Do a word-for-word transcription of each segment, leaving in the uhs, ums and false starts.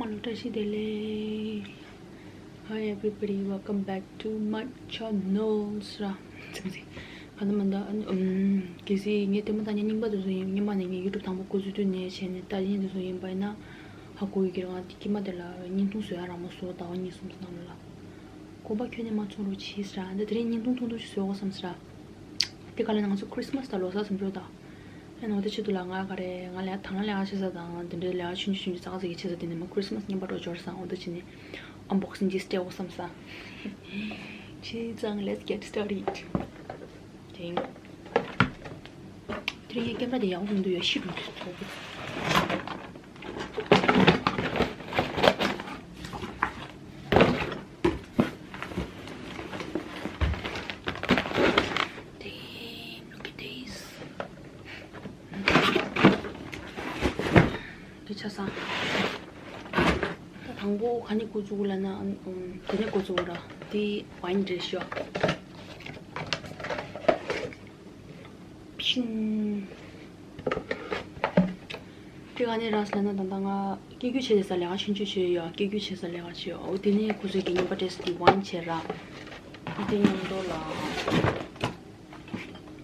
བཀྲ་ཤིས་བདེ་ལེགས། Hi everybody, welcome back to my channel. སྲ། ཙམ་ཟིག་ཕ་ན་མ་ད་ཨམ། གལ་སྲིད་ངས་ལྟད་མོ་ལྟ་མཁན་རྙིང་པ་དེ་ཚོ་ཡིན། རྙིང་པ་ནས་ངས་YouTube དང་པོ་འགོ་ཚུགས་དུས་ནས་བྱས་ནས་ལྟ་མཁན་དེ་ཚོ་ཡིན་པ་ཡིན་ན། ཧ་གོ་ཡི་གི་རེད། ང་དཀྱིལ་མ་དེ་ལ་བརྙན་ཐུང་བཟོ་ཡ་རག་མ་སོང་ཟླ་བ་གཉིས་གསུམ་ཙམ་ནང་ལ། གོམ་པ་ཁྱོན་ནས་མ་ཚོམ་རོགས་གྱིས་སྲ། འདི་དེ་རིང་བརྙན་ཐུང་ཐུང་ཐུང་ཞིག་བཟོ་དགོས་བསམ་སྲ། དེ་ག་ལ་ན་ང་ཚོ་Christmas དང་ལོ་གསར་ཟིན་འགྲོ་ད། ཨེ་ནོ་དེ་ཆེད་དུ་ལ་ང་ག་རེ་ང་ལས་དང་ལ་ལས་ཀ་བྱེད་ས་དང་དེ་འདྲའི་ལས་ཀ་ཆུང་ཆུང་ཆུང་ཆུང་ཙག་ཙིག་གི་བྱེད་ས་དེ་ནས་མ་Christmas རྙིང་པ་འགྲོ་འབྱོར་སང་འོ་འདི་བྱས་ནས་unboxing ཅིག་སྤྲད་འོ་བསམ་སང་། བྱས་ཙང་let's get started. དེང་དེ་རིང་ངའི་ཀེམ་ར་དེ་ཡག་པོ་མི་འདུག་ཡ། ཤི་འགྲོ་གི་ཚོགས་པ། Damn, look at this. འདི་ཆ་ཚང་། ད་དང་པོ་ག་ནས་འགོ་བཙུགས་ལབ་ན། ཨམ། དེ་ནས་འགོ་བཙུགས་ར། འདི་wine རེད་ཤག་ཕིང་། དེ་ག་ནས་རག་ལབ་ན་ད་ལྟ་ང་སྐད་སྒྱུར་བྱེད་ས་ལས་ཀ་ཆུང་ཆུང་བྱས་ཡོད། སྐད་སྒྱུར་བྱེད་ས་ལས་ཀ་བྱས་ཡོད། འོ་དེ་ནས་ཁོ་ཚོས་ཀྱི་རྙིང་པ་འདྲ་ས་དེ་wine བྱས་ར། འོ་དེ་མཉམ་དུ་ལ།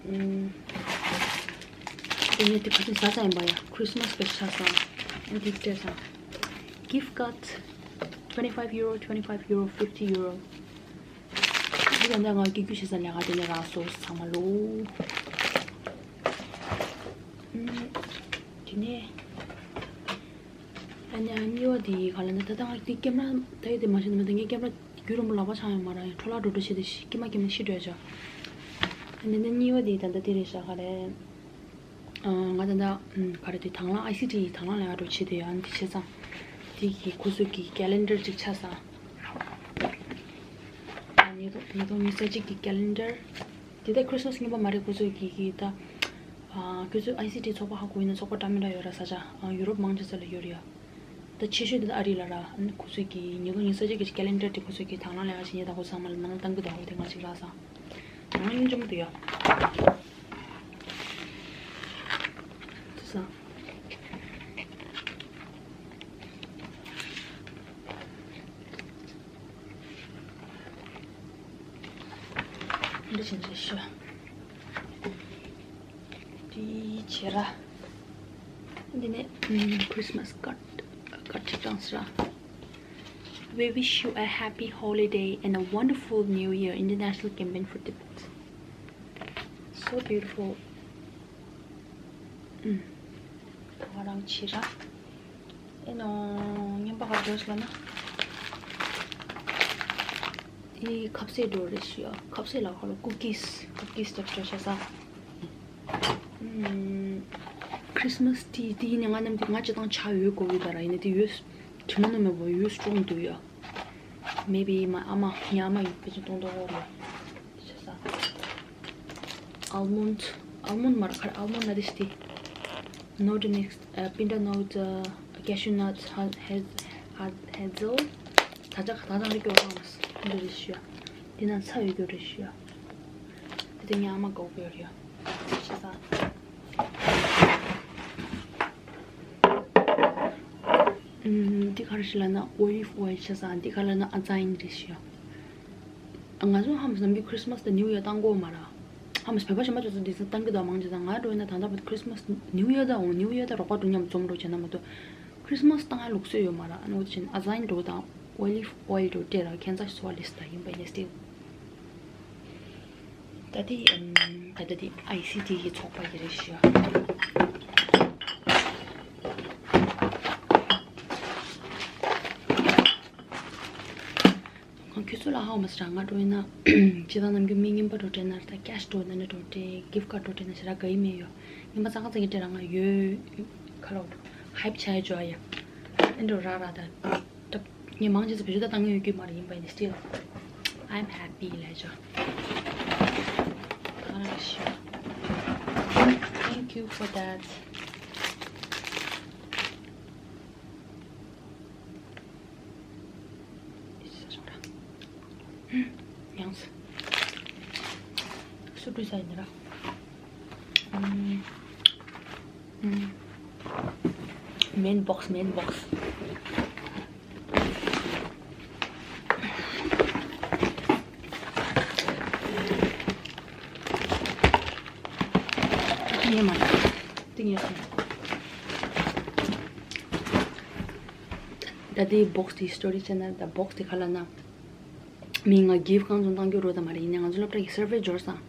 ཨུམ། དེ་ནས་དེ་ག་ཚོད་ཟ་ས་ཡིན་པ་ཡ། Christmas སྐད་ཆ་ས། འོ་དེ་སྤྲད་ས། Gift card twenty five euro, twenty five euro, fifty euro. འདི་ད་ལྟ་ང་སྐད་སྒྱུར་བྱེད་ས་ལས་ཀ་དེ་ནས་རག་སོང་ཚང་མ་ལོ། ཨུམ། དེ་ནས་ཨ་ནི་ཨ་གཉིས་པ་དེ་ག་ལ་ན། ད་ལྟ་ང་དེ་ཀེམ་ར་ད་ཡོད་དེ་མ་ཤེས་ན་མ་ད་ངའི་ཀེམ་ར་རྒྱུན་རིང་པོ་ལག་པ་འཆང་ཡོད་མ་རེད། འཕྲོ་བརླག་འགྲོ་འགྲོ་བྱེད་དེ་ཤི་ཀྱི་མ་ཀྱི་མ་ཤི་འགྲོ་ཡ་ཅག་ཨ་ནི་ད་གཉིས་པ་དེ་ད་ལྟ་དེ་རེད་ཤག་ག་རེད། ཨ། ང་ད་ལྟ་ཨམ། ག་རེ་དེ་དང་བླངས་ཨའི་སི་ཊི་དང་བླངས་ལས་ཀ་འགྲོ་བྱེད་དེ་ཡང་འདི་བྱས་ཙང་། དེ་གི་ཁོ་ཚོ་གི་calendar ཅིག་ཆགས་སོང་། ཉིས་སྟོང་ཉིས་སྟོང་ཉི་ཤུ་རྩ་གཅིག་གི་calendar། དེ་ད་Christmas རྙིང་པ་མ་རེད། ཁོ་ཚོ་གི་གི་ད། ཨ། ཁོ་ཚོ་ཨའི་སི་ཊི་ཚོགས་པ་ཧ་གོ་ཡིན་ན་ཚོགས་པ་འདྲ་མི་འདྲ་ཡོད་ར། ས་ཆ་ཨ་ཡུ་རོབ་མང་ཆེ་ས་ལ་ཡོད་རེད་ཡ། ད་ཆེ་ཤོས་དེ་ད་ཨ་རི་ལ་ར། ཨ་ནི་ཁོ་ཚོ་གི་ཉིས་སྟོང་ཉི་ཤུ་རྩ་གཅིག་གི་calendar དེ་ཁོ་ཚོ་གི་དང་བླངས་ལས་ཀ་བྱེད་མཁན་ད་ཁོ་ཚང་མ་ལ་ནང་བཏང་གི་འདུག་འོ་དེ་ང་ཅིག་ལ་སང་། ང་ཡིན་ཅུང་དུ་ཡ། དུ་སང་། འདི་བཞིན་རེད་ཤོད། དེ་བྱེད་ར། འདི་ནས་Christmas card card ཅིག་བཏང་ཟེར་ར། We wish you a happy holiday and a wonderful new year. International campaign for Tibet. So beautiful. ཨུམ། ད་ང་རང་བྱེད་ར། ཨེ་ནོ། རྙིང་པ་ག་འདྲ་ཞིག་ལབ་ན། དེ་ཁ་ཟས་འགྲོ་རེད་ཤག་ཁ་ཟས་ལ་ཁ་ལོ་cookies cookies ཅིག་སྤྲད་ཤག་ས། ཨུམ། Christmas དེ་དེ་ཡིན་ནའི་ང་རྣམས་དེ་ང་སྤྱིར་བཏང་ཇ་ཡོད་དགོས་ཡོད་ད་ར། ཡིན་ནའི་དེ་ཡོད་དྲི་མ་ནོར་མེད་པོ་ཡོད་སྤྲོང་འདུག་ཡ། Maybe my ཨ་མ་ངའི་ཨ་མ་ཡིན་ཕལ་ཆེར་གཏོང་གཏོང་གོ་རེད། བྱས་ས། Almond almond མ་ར་ཁར་almond ན་དེ་ཤི་དེ། Nut mix ཨ། peanut nut ཨ། cashew nut ཧ་ཧེ་ཧ་hazel ད་ཅག་ད་ཅག་རེ་སྐྱོར་བཏང་མ་སོང་། འདི་རེད་ཤི་ཡ། འདི་ན་ཚྭ་ཡོད་རྒྱུ་རེད་ཤི་ཡ། དེ་དེ་ངའི་ཨ་མ་དགའ་པོ་ཡོད་རེད་ཡ། བྱས་ས། ཨུམ། འདི་ག་རེ་ཞིག་ལབ་ན་olive oil བྱས་ཙང་འདི་ག་ལབ་ན་ཨ་ཛ་ཡིན་རེད་ཤག་ང་ཚོ་ཧམ་བསམ་གྱི་Christmas དང་New Year བཏང་གོ་མ་ར། ཧམ་བོད་པ་གཞན་པ་ཚོ་འདི་ཚོ་བཏང་གི་འདུག་མང་ཆེ་ས། ང་འགྲོ་ཡིན་ན་ད་ལྟ་བར་Christmas New Year དང་འོང་New Year དང་རོགས་པ་འགྲོ་མཉམ་འཛོམས་འགྲོ་བྱས་ན་མ་གཏོགས་Christmas བཏང་ཡ་ལུགས་སྲོལ་ཡོད་མ་ར། ཨ་ནི་འོ་དེ་བྱས་ན་ཨ་ཛ་ཡིན་འགྲོ་དང་olive oil འགྲོ་སྤྲད་ར་ཁྱད་མཚར་ཞིག་བཟོ་བ་ལས་ད་ཡིན་པ་ཡིན་སྟེ། ད་དེ་ཨམ། ད་ལྟ་དེ་ཨའི་སི་ཊི་གི་ཚོགས་པ་གི་རེད་ཤག་ང་ཁྱོད་ཚོ་ལ་ཧ་གོ་མ་སོང་། ང་འགྲོ་ཡིན་ན་སྤྱིར་བཏང་ནམ་རྒྱུན་མི་རྙིང་པ་འགྲོ་སྤྲད་ན་ད་cash འགྲོ་ན་ནི་འགྲོ་སྤྲད། gift card འགྲོ་སྤྲད་ན་ཞེ་དྲག་དགའ་ཡི་མེད་ཡོ། རྙིང་པ་ཙག་ཙག་གི་སྤྲད་ར་ང་ཡོད་ཁ་ལོ་hype བྱ་ཡ་འཇོག་ཡ། ཨེ་འགྲོ་ར་ར་ད། ད་ངས་མང་ཆེ་ས་བེད་སྤྱོད་ད་བཏང་ཡོད་རྒྱུ་མ་རེད། ཡིན་པ་ཡིན་still I'm happy ལབ་ཆོག་ད་ར་ཤི། Thank you for that. ཡང་སུ་བྲིས་ས་ཡིན་ན་ར། ཨུམ། ཨུམ། main box main box. ངས་མ་ལ་ཏིང་ཡོད་སོང་། ད་དེའི་བོག་སི་དེའི་སི་ཊོ་རི་བྱས་ན་ད་བོག་སི་དེ་ག་ལབ་ན། མི་ང་གིཕ་གང་བྱུང་བཏང་རྒྱུ་རོ་ད་མ་རེད། ཡིན་ནའི་ང་ཚོ་སློབ་གྲྭ་གི་སར་ཝེ་འབྱོར་སོང་།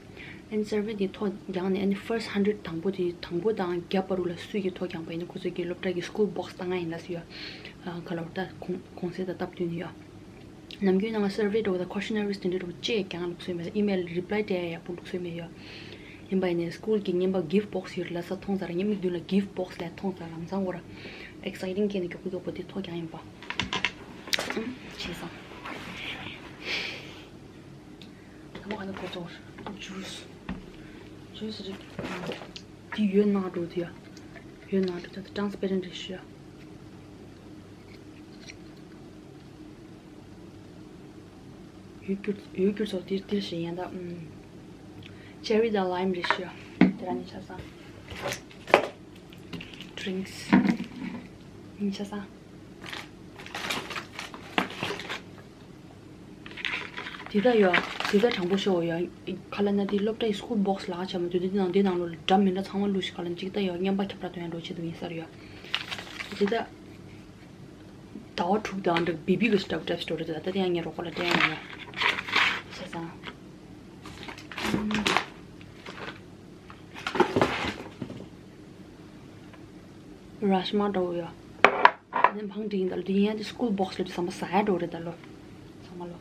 ཨན་སར་ཝེ་དེ་ཐོ་རྒྱག་ནས་ཨན་ཕར་སི་ཊི་ཧན་ཌེ་རེ་ཌི་དང་པོ་དེ་དང་པོ་དང་བརྒྱ་བར་དུ་ལ་སུས་ཀྱི་ཐོ་རྒྱག་པ་ཡིན་ན་ཁོ་ཚོ་གི་སློབ་གྲྭ་གི་སི་ཀུལ་བོག་སི་བཏང་ང་ཡིན་ལ་སུ་ཡོད། ག་ལ་བར་ད་གོང་གོང་གསལ་དང་སྟབས་བསྟུན་ཡོད། ནམ་རྒྱུན་ནང་སར་ཝེ་འདྲ་བོ་དང་ཀོ་ཤ་ན་རི་སི་དེ་འདྲ་འདྲ་བོ་ཅེས་ཀྱང་ལུགས་སྲོལ་མེད། ཨི་མེལ་རི་པ་ལའི་སྤྲད་ཡག་པོ་ལུགས་སྲོལ་མེད་ཡོད། ཡིན་པ་ཡིན་ནའི་སི་ཀུལ་གྱི་རྔན་པ་གིཕ་བོག་སི་ཡོད་ལ་ས་མཐོང་ཚར། ངའི་མིག་མདུན་ལ་གིཕ་བོག་སི་ལ་མཐོང་ཚར། ལམ་སང་བོ་ར་ཨེག་སའི་ཊིང་སྐྱེས་ནས་མགྱོགས་པོ་མགྱོགས་པོ་དེ་ཐོ་རྒྱག་ཡིན་པ། ཨང་། བྱས་སོང་། ད་མ་ག་ནས་གོ་ཚོར་ཇུས། ཇུས་རིགས་དེ་ཡོད་ན་འགྲོ་དེ་ཡ། ཡོད་ན་འགྲོ་ད་ཊ་རན་སི་པེ་རེན་ཊི་རེད་ཤི་ཡ། ཡོད་རྒྱུ་ཡོད་རྒྱུ་ཚོ་དེ་དེ་བཞིན་ཡང་ད་ཨུམ། ཆེ་རི་དང་ལའིམ་རེད་ཤི་ཡ། དེ་རང་ཉིད་ཆ་ཚང་། ཌི་རིང་སི་ཉིད་ཆ་ཚང་། དེ་ད་ཡོད། དེ་ད་དྲང་པོ་ཤོད་ཡོད། ག་ལ་ན་དེ་སློབ་གྲྭའི་སི་ཀུལ་བོག་སི་ལག་ཆ་མ་དུས་དེ་ནང་དེ་ནང་ལོ་འདྲ་མི་འདྲ་ཚང་མ་བླུགས་ཤིག་ག་ལ་ན་ཅིག་ད་ཡོད་རྔན་པ་ཁྱབ་བསྒྲགས་དོན་འགྲོ་ཆེད་དུ་ཡིན་ས་རེད་ཡོད། དེ་ད། ཟླ་བ་དྲུག་དང་འདྲ་བི་བི་གི་སི་ཊོ་རི་ཌེབ་སི་ཊོ་རི་དེ་ད་ལྟ་དེ་ཡང་ངའི་རོགས་པ་ལ་སྤྲད་ཡོང་ཡ། བྱས་ཙང་། རཱཇ་མ་འདྲ་བོ་ཡ། ཨ་ནི་འཕང་འདི་ཡིན་ད་ལོ། འདི་ཡིན་ཡ་དེ་སི་ཀུལ་བོག་སི་ལ་དེ་ཟམ་པ་ཟ་ཡ་འགྲོ་རེད་ད་ལོ། ཚང་མ་ལོ།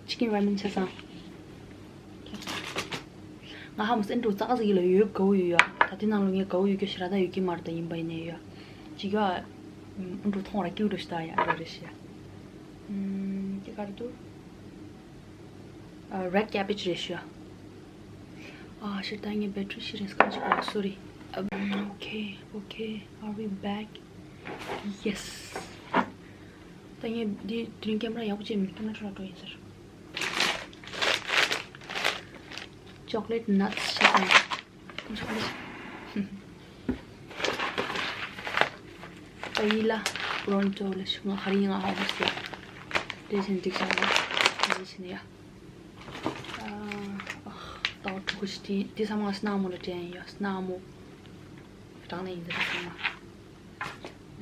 ཅི་ཀིན་ར་མེན་བྱས་ཙང་། ང་ཧ་མ་སེ་འགྲོ་ཙག་ཙག་ཡིན་ལ་ཡོད་དགའ་བོ་ཡོད་ཡ། ད་དེ་ནང་ལོ་ངས་དགའ་བོ་ཡོད་རྒྱུ་ཞེ་དྲག་ད་ཡོད་ཀྱི་མ་རེད་ད་ཡིན་པ་ཡིན་ནའི་ཡོད། ཅི་ག་ཨུམ། འགྲོ་མཐོང་ར་ཀིའུ་འགྲོ་ཤི་ད་ཡ་འགྲོ་རེད་ཤི་ཡ། ཨུམ། ཅི་ག་རེད་འདུག་ཨ། རེཌ་ཀེ་བེཇ་རེད་ཤི་ཡ། ཨ། ཤི་ད་ངའི་བེ་ཊི་རི་ཤི་རེད་སྐམ་ཅིག་ཨ། སོ་རི། ཨ། ཨོ་ཁེ། ཨོ་ཁེ། Are we back? Yes. ད་ངས་འདི་དེ་རིང་ཀེམ་ར་ཡག་པོ་བྱས་མིན། ཀེམ་ར་ཁྲོད་ལ་འགྲོ་ཡིན་ཟེར། ཅོག་ལེཊ་ནཊ་སི་ཆགས་སོང་། ཅོག་ལེཊ། ད་ཡིད་ལ་པོ་རོན་ཊོ་ལ་ཤུགས་ང་ཧ་རི་ང་ཧ་མོ་སི་དེ་བཞིན་འགྲིག་ཆགས་ལ་དེ་བཞིན་ཡ། ཨ། ཨ། ད་འཕྲོ་གི་ཤི་དེ་དེ་ཚང་མ་སྣ་མོ་ལ་དྲན་ཡོད། སྣ་མོ་རང་ལ་ཡིན་ད་དེ་ཚང་མ།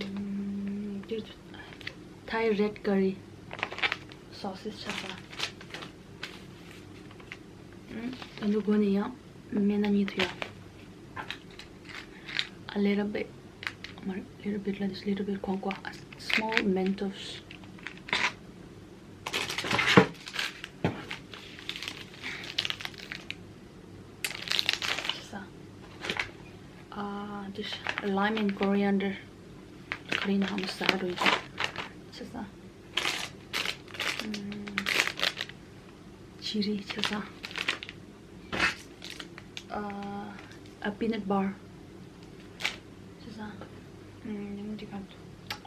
ཨུམ། དེ་ཐའི་རེཌ་ཀ་རི་སོ་སེ་སི་ཆགས་པ། ཨུམ། ད་འདི་སྒོ་ནས་ཡང་སྨན་སྣ་གཉིས་ཐུག་ཡ། A little bit། མ་རེད། Little bit ལ་དེ་little bit གོང་གོ། A small Mentos། ཆི་ས། ཨ། this lime and coriander། ཁ་རི་ན་ཧམ་ས་རུ་ཡི་ཆི་ས། ཆི་རི་ཆི་ས། ཨ། ཨ། peanut bar། ཆི་ས། ཨུམ། ཡང་འདི་ག་འདུག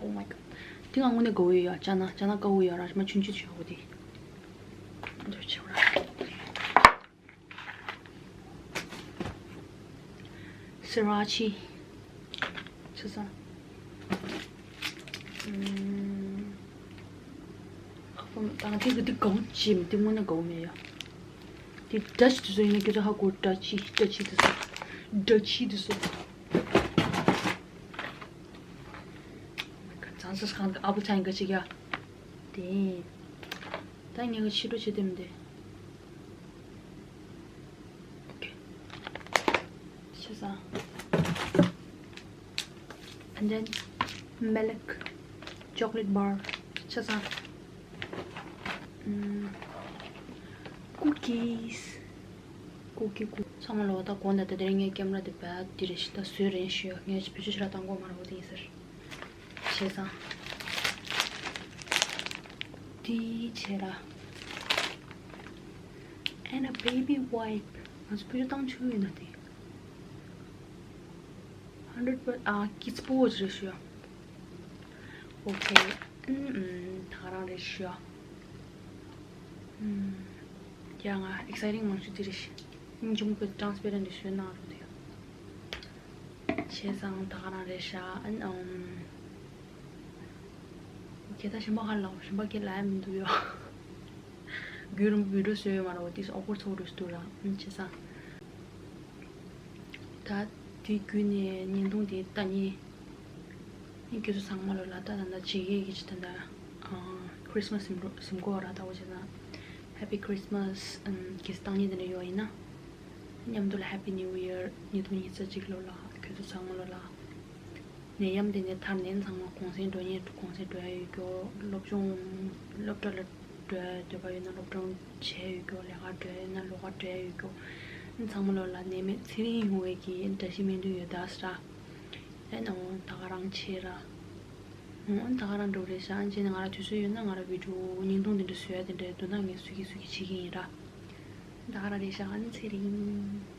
Oh my god། དེ་ང་དངོས་གནས་དགའ་བོ་ཡོད་ཡ། ཅ་ན་ཅ་ན་དཀར་པོ་ཡོད། རཱཇ་མ་ཆུང་ཆུང་ཆུང་པོ་དེ། འདི་ཆེ་བ་ར། སི་ར་ཆི། ཆི་ས། ཨུམ། ཁ་ཁོ་ད་དེ་གི་དེ་དགའ་བོ་ཅི་མི་དེ་དངོས་གནས་དགའ་བོ་མེད་ཡ། དེ་ཌ་ཆི་དེ་ཚོ་ཡིན་ན་ཁྱོད་ཚོ་ཧ་གོ། ཌ་ཆི་ཌ་ཆི་དེ་ཚོ། ཌ་ཆི་དེ་ཚོ། ཙང་ཙང་གང་ཨ་བུ་ཚང་གི་ཅིག་ཡ། དེ། ད་ངས་གི་ཕྱི་དྲོ་བྱེད་དེ་མི་འདུག Okay. ཆ་ཚང་། And then milk, chocolate bar. ཆ་ཚང་། ཨུམ། cookies. cookie cookie. ཚང་མ་ལོ་ད་དགོངས་དག་ད་དེ་རིང་ངའི་ཀེམ་ར་དེ་བད་དེ་རེད་ཤི། ད་བཟོས་རན་ཤི་ཡོད། ངས་བེད་སྤྱོད་ཞེ་དྲག་བཏང་དགོས་མ་རེད་འོ་དེ་ཡིན་ཟེར། བྱས་ཙང་། དེ་བྱས་ར། And a baby wipe. ང་ཚོ་བེད་སྤྱོད་བཏང་ཆོག་ཡོད་ན་དེ། hundred per ཨ། kids པོ་ཅི་རེད་ཤི་ཡ། Okay. ཨུམ། ད་ག་རང་རེད་ཤི་ཡ། ཨུམ། ཡ་ང་exciting མང་ཤོས་དེ་རེད་ཤི། སྙིང་རྗེ་མོ་བོད་transparent དེ་བཟོས་གནང་རོགས་དེ། བྱས་ཙང་ད་ག་རང་རེད་ཤག་ཨན། ཨམ། ཁྱེད་ད་གཞན་པ་ག་ལ་གཞན་པ་ཁྱེད་ལ་ཡ་མི་འདུག་ཡོ། རྒྱུན་རིང་པོ་བི་ཌི་ཡོ་བཟོས་ཡོད་མ་རེད། འོ་དེ་awkward ཚོགས་རུ་འདུག་ར། ཨུམ། བྱས་ཙང་། ད་དེ་བརྒྱུད་ནས་བརྙན་ཐུང་དེ་ལྟ་མཁན་ཁྱེད་ཚོ་ཚང་མ་ལོ་ལ་ད་ད་ད་བྱེད་ཀྱི་གི་ཅི་ད་ད་Christmas ཟིན་འགྲོ་ཟིན་གོ་ར། ད་འོ་བྱས་ན་Happy Christmas གི་བཏང་མཁན་དེ་འདྲ་ཡོད་ཡིན་ན། མཉམ་དུ་ལ་Happy New Year ཉིས་སྟོང་ཉི་ཤུ་རྩ་གཅིག་ལོ་ལ་ཁྱོད་ཚོ་ཚང་མ་ལོ་ལ། ནད་ཡམས་དེ་ནས་ཐར་ནས་ཚང་མ་གུང་སེང་འགྲོ་མཁན་གུང་སེང་འགྲོ་ཡ་ཡོད་རྒྱུ། སློབ་སྦྱོང་སློབ་གྲྭ་ལ་འགྲོ་ཡ་འདོད་པ་ཡོད་ན་སློབ་སྦྱོང་བྱས་ཡོད་རྒྱུ། ལས་ཀ་འགྲོ་ཡ་ཡོད་ན་ལས་ཀ་འགྲོ་ཡ་ཡོད་རྒྱུ། ཚང་མ་ལོ་ལ་ནད་མེད་ཚེ་རིང་ཡོང་བའི་གི་བཀྲ་ཤིས་སྨོན་འདུན་ཡོད་ད་ཟེར། ཨེ་ན་འོ་ད་ག་རང་བྱེད་ར། འོ་ད་ག་རང་འགྲོ་རེད་ཤག་ཨ་ནི་བྱས་ནས་ང་ར་དུས་ཚོད་ཡོད་ན་ང་ར་བི་ཌི་ཡོ་བརྙན་ཐུང་དེ་འདྲ་བཟོ་ཡ་དེ་འདྲ་འདུག་ན་ངས་བཟོ་གི་བཟོ་གི་བྱེད་ཀྱི་ཡིན་ར། ད་ག་རང་རེད་ཤག་ཨ་ནི་ཚེ་རིང་།